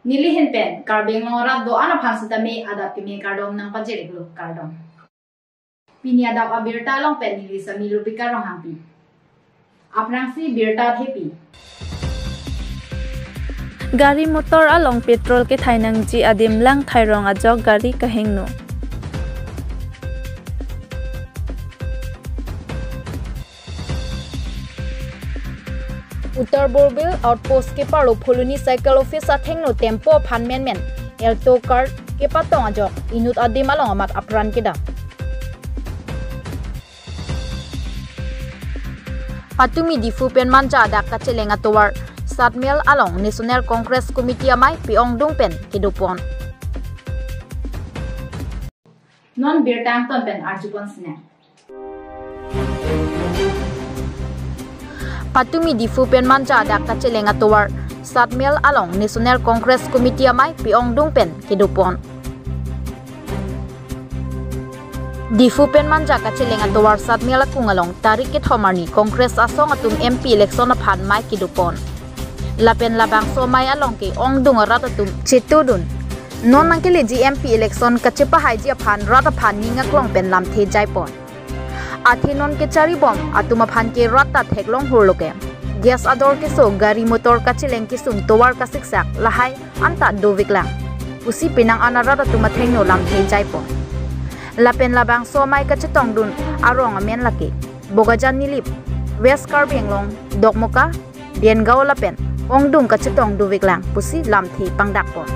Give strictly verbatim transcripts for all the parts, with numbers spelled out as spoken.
Neli ahin pen Karbi Anglong arat do-an aphan sitame adap kimi kardom nangpajir-iklo, kardom. Pini adap abirta along pen neli Sami Lupika Ronghangpi. Aphrangsi birta thepi. Gari motor along petrol kethai nangji adim lang thairong ajok gari kahingno. Uttar Borbil Outpost keparlo Phuloni Circle Office athengno tempo aphan menmen Alto car kepatong ajok inut adim along amat apran kedam. Patumi Diphu pen Manja adak kacheleng atovar Satmel along National Congress Committee amei pe-ongdung pen kedopon. Non birta angton pen arjupon sinang. Patumi Diphu pen Manja adak kacheleng atovar Satmel along National Congress Committee amei pe-ongdung pen kedopon. Diphu pen Manja kacheleng atovar Satmel akung along tarik kethom arni Congress asong atum M P election aphan mei kedopon. Lapen labangso amei along ke-ongdung arat atum chetongdun. Non nangkeleji M P election kachepahaiji aphan rat aphan ning aklong pen lamthe jaipon. Athe non kecharibom atum aphan ke rat ta theklong hurlo ke. Gas ador keso, gari motor kacheleng kesung, tovar kasiksak, lahai anta dovik lang pusi penang an arat atum athengno lamthe jaipon. Lapen labangso amei kachetongdun arong amen lake Bokajan Nilip, West Karbi Anglong, Dokmoka, Dengaon lapen ongdung kachetong dovik lang pusi lamthe pangdakpon.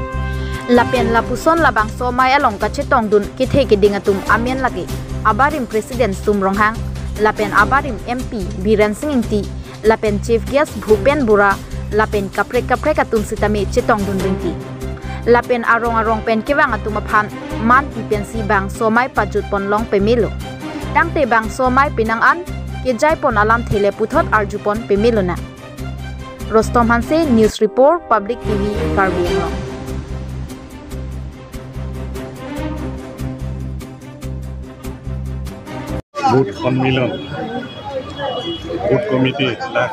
Lapen lapuson labangso amei along kachetongdun kethe keding atum amen lake abarim President Sum Ronghang, lapen abarim M P Biren Sing Ingti, lapen Chief Guest Bhupen Bora, lapen kaprek kaprek atum sitame chetongdun ringti. Lapen arong arong pen kevang atum aphan man pi pensi bangso amei pajutpon long pamelo. Tangte bangso amei penang an kejaipon alamthe le puthot arjupon pamelo na. Rostom Hanse, News Report, Public T V, Karbi Anglong. Booth Honmilon, Booth Committee, la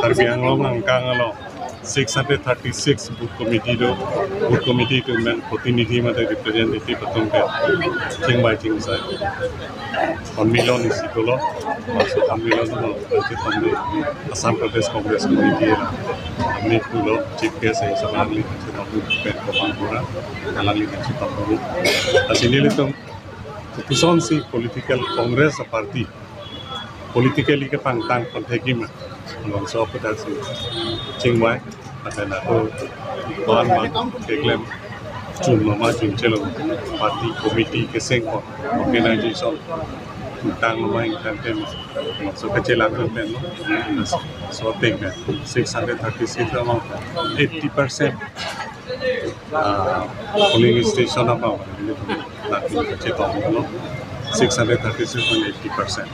Karbi Anglong angkang along six hundred thirty-six Booth Committee do, Booth Committee atum pen protinidhi mate representative atum pen chingvai chingsai Honmilon isi dolo, laso Honmilon along kachetongdun Assam Pradesh Congress Committee la, kami pulo Chief Guest hai, alangli kachetongdun pen Bhupen Bora, alangli kachetongdun. Lasi nelitum pusonsi political Congress a party politically kepangtang pon thekji ma, labangso aputhak si chingvai, lapen ako wan ma keklem chun ma ma chun chelo, party committee keseng ko organization tang ma ingtang tem, labangso kachelang tem lo. So ateng ke six hundred thirty-six among eighty percent ah, polling station abang, latum kachetong lo, six hundred thirty-six point eighty percent.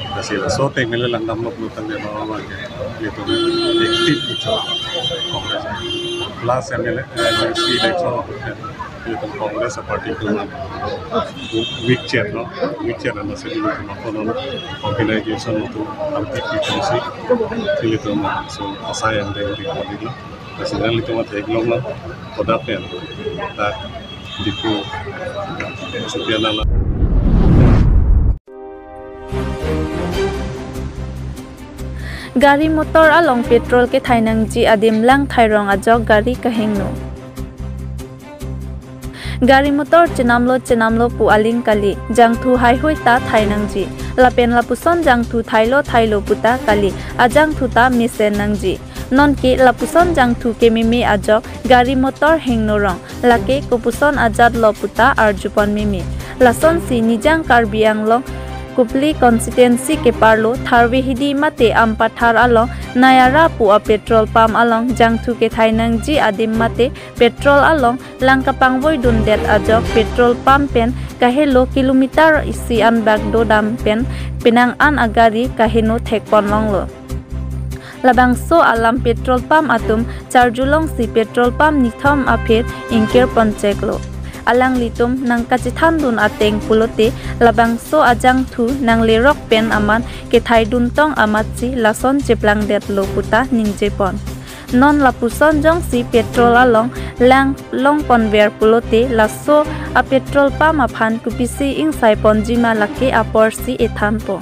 Lasi laso ateng le langdamlo pulo tangte mama ke, latum active mucho Congress. Last M L A, M L C election, latum Congress party atum weak chair lo, weak chair lo, lasi latum ako non organization latum anti T P C, latum so asai yang deng di lo. Lasi nanglitum atheklong lo, kodak pen dak Diphu supian ala. Gari motor along petrol kethai nangji adim lang thairong ajok gari kahingno. Gari motor chenamlo chenamlo pu aling kali, jangthu haihui ta thai nangji. Lapen lapuson jangthu thailo thailo puta kali, ajangthu ta mesen nangji. Nonke lapuson jangthu kememe ajok gari motor hingno rong, lake kopuson ajat lo puta arjupon meme. Lasonsi Nijang Karbi Anglong Kopili constituency keparlo Tharve Hidi mate Ampathar along Nayara pu a petrol pump along jangthu kethai nangji adim mate petrol along lang kapangvoidundet ajok petrol pump pen kahelo kilometer isi anbak dodam pen penang an agari kaheno thekpon longlo. Labangso alam petrol pump atum charjulongsi petrol pump nithom aphi ingkirpon cheklo. Alanglitum nangkachethandun ateng pulote labangso ajangthu nanglerok pen amat kethaidun tong amatsi lason cheplangdetlo puta ningjepon. Non lapuson jongsi petrol along lang longponver pulote laso a petrol pump aphan kopisi ingsai ponjima lake aporsi ethanpo.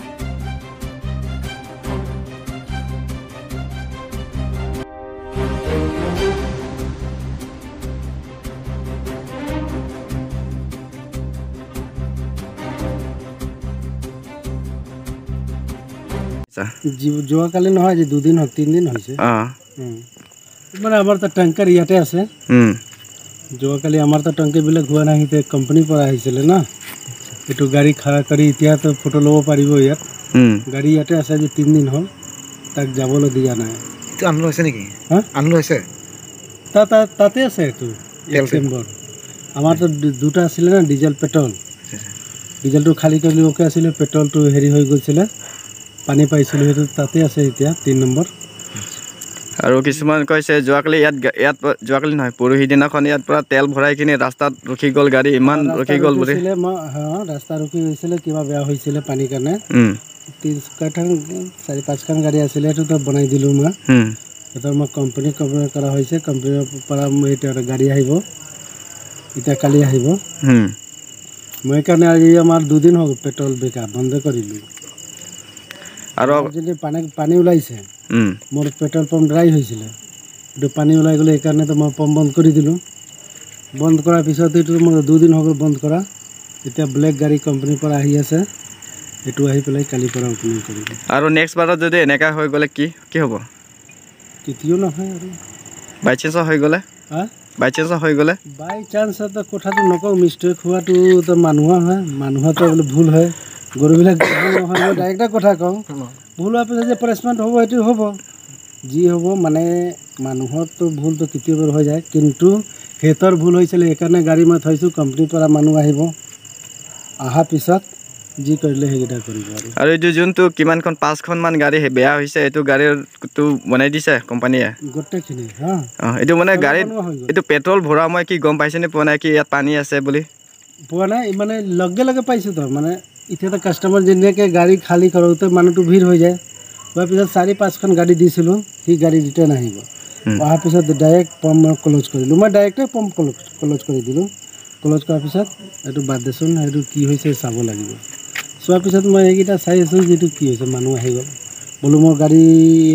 আচ্ছা। জি-, যোৱাকালি নহয়, আজি দুদিন হ'ল, তিনদিন হৈছে। অ। উম। মানে আমাৰ তাত টেংকাৰ ইয়াতে আছে। উম। যোৱাকালি আমাৰ তাত টেংকাৰবিলাক হোৱা নাই, সিহঁতে কোম্পানীৰ পৰা আহিছিলে না। এইটো গাড়ী খাৰা কৰি এতিয়াতো ফটো ল'ব পাৰিব ইয়াত। উম। গাড়ী ইয়াতে আছে, আজি তিনদিন হ'ল, তাক যাবলৈ দিয়া নাই। এইটো আনলোড হৈছে নেকি? হা? আনলোড হৈছে? তা-, তা-, তাতে আছে এইটো, তেলটো? এক চেম্বাৰ। আমাৰ তাত দু-, দুটা আছিলে না, ডিজেল, পেট্ৰল। আচ্ছা, আচ্ছা। ডিজেলটো খালী কৰি অ'কে আছিলে, পেট্ৰলটো হেৰি হৈ গৈছিলে। পানী পাইছিলোঁ, সেইটো তাতে আছে এতিয়া, তিন নম্বৰ। আৰু কিছুমান কৈছে, যোৱাকালি ইয়াত গা-, ইয়াত প-, যোৱাকালি নহয়, পৰহি দিনাখন ইয়াত পৰা তেল ভৰাই কিনি ৰাস্তাত ৰখি গ'ল গাড়ী, ইমান ৰাস্তা ৰখি গ'ল বুলি। ৰখিছিলে, মই, হা, ৰাস্তা ৰখি গৈছিলে, কিবা বেয়া হৈছিলে পানীৰ কাৰণে। উম। তিন, কেইখন, চাৰি পাঁচখন গাড়ী আছিলে, সেইটোতো বনাই দিলোঁ মই। উম। সেইটো মই কোম্পানী, কোম্পানী কৰা হৈছে, কোম্পানীৰ পৰা মই এতিয়া এটা গাড়ী আহিব, এতিয়া কালি আহিব। উম। মই সেইকাৰণে আজি আমাৰ দুদিন হ'ল পেট্ৰল বিকা বন্ধ কৰিলোঁ। আৰু আমাৰ যদি পানী, পানী ওলাইছে, উম। মোৰ পেট্ৰল পাম্প ড্ৰাই হৈছিলে, এইটো পানী ওলাই গ'লে, সেইকাৰণেতো মই পাম্প বন্ধ কৰি দিলোঁ। বন্ধ কৰাৰ পিছত এইটো মোৰ দুদিন হৈ গ'ল বন্ধ কৰা। এতিয়া ব্লেক গাড়ী কোম্পানীৰ পৰা আহি আছে, এইটো আহি পেলাই কালিৰ পৰা অপেনিং কৰিব। আৰু নেক্সট বাৰত যদি এনেকা হৈ গ'লে কি, কি হ'ব? কেতিয়াও নহয় আৰু। বাই চান্স হৈ গ'লে? হা? বাই চান্স হৈ গ'লে? বাই চান্স এটা কথাটো নকওঁ, মিষ্টেক হোৱাটো তো মানুহৰ হয়, মানুহৰ তো বোলে ভুল হয়, গৰুবিলাক ভুল নহয়, মই ডাইৰেক্ট কথা কওঁ। ভুল হোৱাৰ পিছত যে পানিচমেণ্ট হ'ব, সেইটো হ'ব। যি হ'ব, মানে, মানুহৰতো ভুলটো কেতিয়াবা হৈ যায়, কিন্তু সিহঁতৰ ভুল হৈছিলে, সেইকাৰণে গাড়ী মই থৈছোঁ, কোম্পানীৰ পৰা মানুহ আহিব, অহাৰ পিছত যি কৰিলে সেইকেইটা কৰিব আৰু। আৰু এইটো যোনটো কিমানখন, পাঁচখনমান গাড়ী সেই বেয়া হৈছে, এইটো গাড়ীৰটো বনাই দিছে কোম্পানীয়ে? গোটেইখিনি, হা। অ, এইটো মানে চব গাড়ীত, বনোৱা হৈ গ'ল। এইটো পেট্ৰল ভৰোৱা মই কি গম পাইছেনে পোৱা নাই কি ইয়াত পানী আছে বুলি? পোৱা নাই, মানে লগে লগে পাইছোঁ তো, মানে এতিয়া তো কাষ্টমাৰ যেনেকে গাড়ী খালী কৰোঁতে মানুহটো ভিৰ হৈ যায়। হোৱাৰ পিছত চাৰি পাঁচখন গাড়ী দিছিলোঁ, সি গাড়ী ৰিটাৰ্ণ আহিব। হুম। অহাৰ পিছত ডাইৰেক্ট পাম্প মই ক্ল'জ কৰিলোঁ, মই ডাইৰেক্টে পাম্প ক্ল'জ, ক্ল'জ কৰি দিলোঁ। ক্ল'জ কৰাৰ পিছত এইটো বাদ দেচোন, এইটো কি হৈছে চাব লাগিব। চোৱাৰ পিছত মই এইকেইটা চাই আছোঁ, যিটো কি হৈছে, মানুহ আহি গ'ল। বোলো, "মোৰ গাড়ী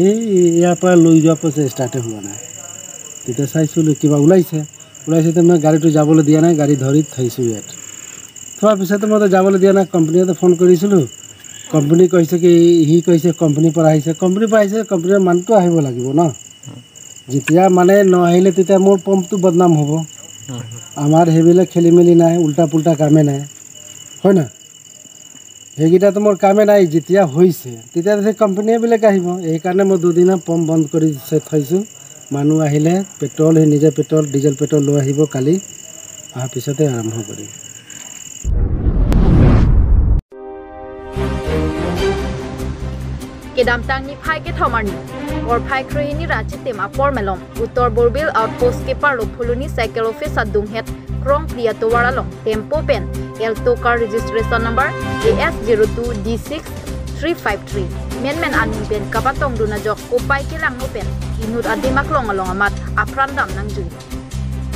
এই ইয়াৰ পৰা লৈ যোৱাৰ পিছত ষ্টাৰ্টে হোৱা নাই।" তেতিয়া চাইছোঁ, কিবা ওলাইছে। ওলাইছে, তো মই গাড়ীটো যাবলৈ দিয়া নাই, গাড়ী ধৰি থৈছোঁ ইয়াত। থোৱাৰ পিছতে মইতো যাবলৈ দিয়া নাই, কোম্পানীতে ফোন কৰিছিলোঁ। কোম্পানী কৈছে কি, সি কৈছে কোম্পানীৰ পৰা আহিছে। কোম্পানীৰ পৰা আহিছে, কোম্পানীৰ মানুহটো আহিব লাগিব ন। যেতিয়া মানে নাহিলে, তেতিয়া মোৰ পাম্পটো বদনাম হ'ব। হয়, হয়। আমাৰ সেইবিলাক খেলি মেলি নাই, উল্টা পুল্টা কামে নাই, হয় না? সেইকেইটাতো মোৰ কামে নাই, যেতিয়া হৈছে, তেতিয়া সেই কোম্পানীবিলাক আহিব। এইকাৰণে মই দুদিনা পাম্প বন্ধ কৰি থৈ-, থৈছোঁ। মানুহ আহিলে পেট্ৰল, সেই নিজে পেট্ৰল, ডিজেল পেট্ৰল লৈ আহিব কালি, অহাৰ পিছতে আৰম্ভ কৰিম। Kedamtang niphai kethom arni, porphai krehini ra chitim apor malom, Uttar Borbil Outpost keparlo Phuloni Circle Office adunghet Krongpri atovar along Tempo pen Alto car registration number A S zero two D six three five three menmen aning pen kapatongdun ajok kopai kelangno pen inut adim aklong along amat apran dam nangjui.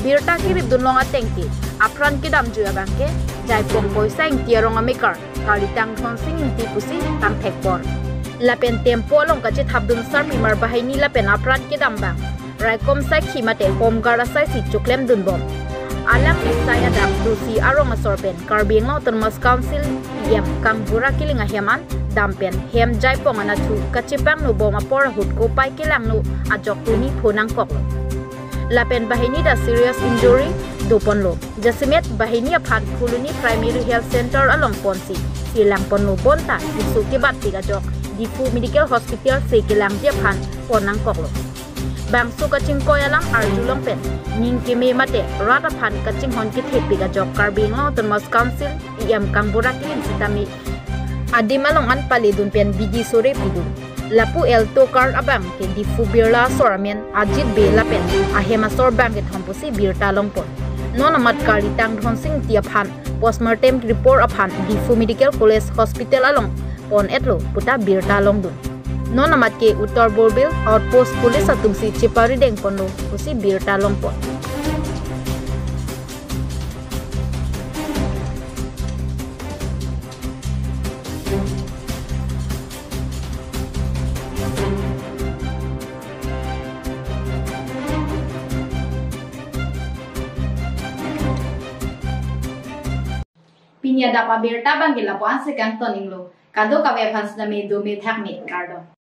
Birta keripdun long ateng ke apran kedamjui abang ke Jaipong Poisa Ingti arong amekar Karlitang Dhonsing Ingti pusi tangthekpon. Lapen Tempo along kachethapdun sarpimar banghini lapen apran kedam abang raikom saikhi mate Home Guard asaisi choklemdunbom. Alangli sai adap dosi arong asor pen Karbi Anglong Autonomous Council P M Kangbura Killing ahem an dam pen hem Jaipong anatthu kachepangnobom apor ahut kopai kelangno ajok huni pho nangkoklo. Lapen banghini ta serious injury doponlo. Jasemet banghini aphan Phuloni Primary Health Center along ponsi selangponlo, bonta keso kebatpik ajok Diphu Medical Hospital si kelangji aphan pon nangkoklo. Bangso kachingkoi alam arjulong pen ning keme mate rat aphan kachinghon kethepik ajok Karbi Anglong Autonomous Council P M Kangbura Killing sitame adim along an paledun pen bidi sore pidun. Lapu Alto car abang ke Diphu Birla asor amen Ajit Bey lapen ahem asor bang kethom pusi birta longpon. Non amat Karlitang Dhonsing Ingti aphan postmortem report aphan Diphu Medical College Hospital along pon-etlo puta birta longdun. Non amat ke Uttar Borbil outpost police atum si cheparideng ponlo pusi birta longpon. Pini adap abirta abang ke lapu-an si kangton-inglo. Kadokave aphan sitame dome thakme, kardom.